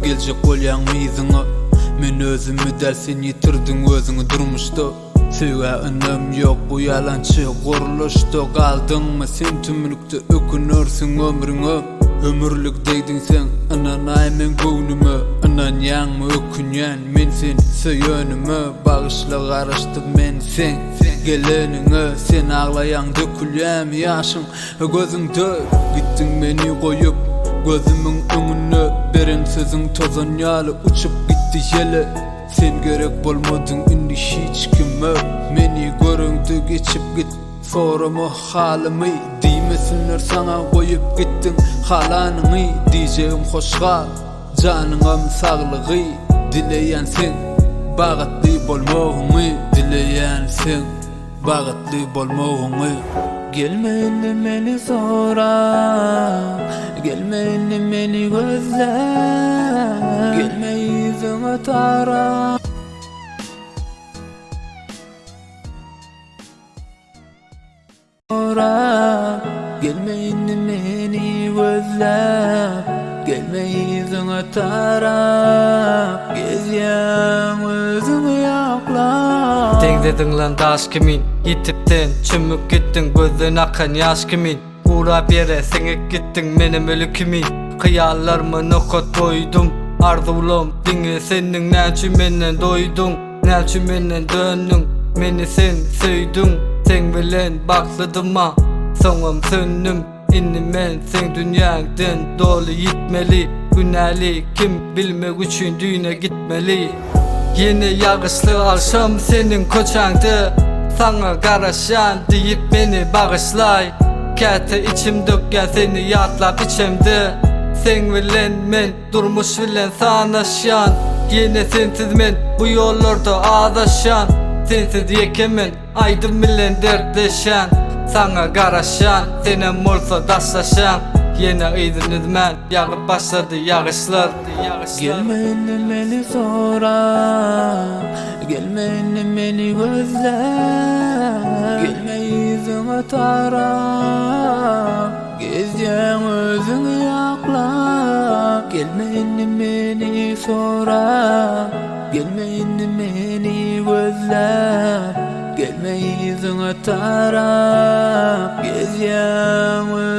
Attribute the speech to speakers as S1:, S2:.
S1: Geljek bolýaňmy yzyňa Men özümi däl sen ýitirdiň özüňi durmuşda Söýgä ynam ýok bu ýalançy gurluşda Galdyňmy sen tümlükde ökünersiň ömrüňe Ömürlik degdiň sen ynanaý meň göwnüme Ynanýaňmy ökünýän men seni söýenime Bagyşla garaşdym men seň geleniňe Sen aglaýaň dökülýämi ýaşyň Gözüňde gitdiň meni goýup Gözümiň öňünde beren sözüň tozan ýaly uçup gitdi ýele Sen gerek bolmadyň indi hiç kime Meni göreňde geçip git sorama halymy Diýmesinler saňa goýup gitdiň halanyňy Diýjegim hoş gal janyňam saglygy Dileýän seň bagytly bolmagyňy Dileýän seň Bagtly bolmagyňy
S2: Gelme indi meni sorap Gelme indi meni gözläp Gelme yzyňa tarap. Gelme indi meni gözläp Gelme yzyňa tarap Gezýäň özüňi ýaklap.
S3: Deňze zyňlan daş kimin Ýitip sen, çümüp gitdiň Gözden akan ýaş kimin Gurap ýere siňip gitdiň Menem öli kimin Hyýallarma nokat goýdum Arzuwlam diňe sendiň Näme üçin menden doýduň Näme üçin menden döndüň Meni sen söýdüň Seň bilen bagtlydym-a Soňam söndüm Indi men seň dünýäňden doly ýitmeli Günäli kim bilmek üçin düýne gitmeli Ýene ýagyşly agşam seniň köçäňde Saňa garaşýan diýip meni bagyşlaý Käte içim dökýän seni ýatlap içemde Seň bilen men durmuş bilen sanaşýan Ýene sensiz men bu ýollarda azaşýan Sensiz ýeke men Aýdym bilen dertleşýän, saňa garaşýan, Senem bolsa daşlaşýaň, ýene yzyn üzmän, Ýagyp başlady ýagyşlar.
S2: Gelme indi meni sorap, Gelme indi meni gözläp, Gelme yzyňa tarap, Gezýäň özüňi ýaklap. Gelme indi meni sorap, Gelme indi meni gözläp, Gelme yzyňa tarap, Gezýäň.